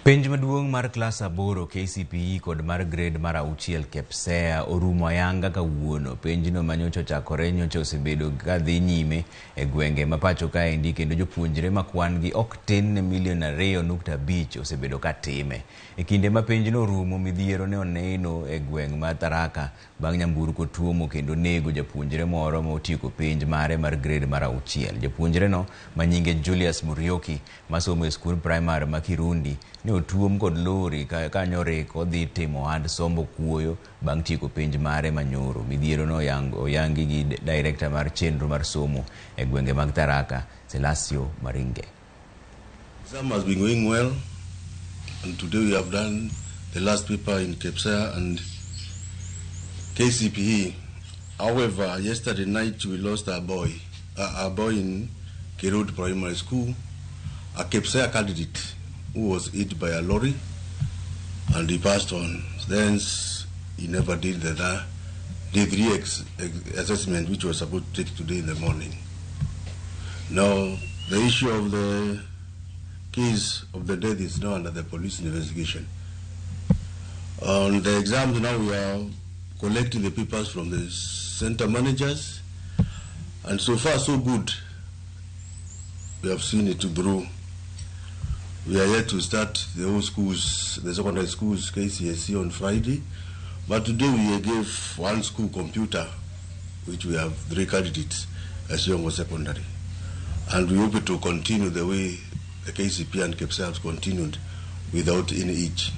Penj maduong' mar klas 8 KCPE kod mar grade mar 6 KPSEA orumo ayanga kawuono. Penjno manyocha ochakore nyocha osebedo kadhi nyime e gwenge ma pacho kaendi kendo jopuonjre ma kwan gi ok tin ne milion 2.5 osebedo ka time. E kinde ma penjno orumo, midhiero ne oneno e gweng' ma Tharaka bang' nyamburko tuomo kendo nego japuonjre moro ma otieko penj mare mar grade mar 6. Japuonjreno ma nyinge Julius Muriuki masomo e skund primar ma Kirundi ne otuom kod lori kanyorik odhi timo ohand sombo kuoyo bang' tieko penj mare manyoro. Midhiero no oyangi gi director mar chenro mar somo e gwenge mag Tharaka, Selasio Maringe. Exam has been going well, and today we have done the last paper in KPSEA and KCPE. However, yesterday night we lost our boy in Kirud Primary School, a KPSEA candidate who was hit by a lorry, and he passed on. Then he never did the day 3 assessment, which was supposed to take today in the morning. Now, the issue of the case of the death is now under the police investigation. On the exams now, we are collecting the papers from the center managers, and so far so good. We have seen it through. We are yet to start the whole schools, the secondary schools, KCSE on Friday, but today we gave one school computer, which we have 3 candidates as Yongo Secondary, and we hope to continue the way the KCPE and KPSEA have continued without any hitch.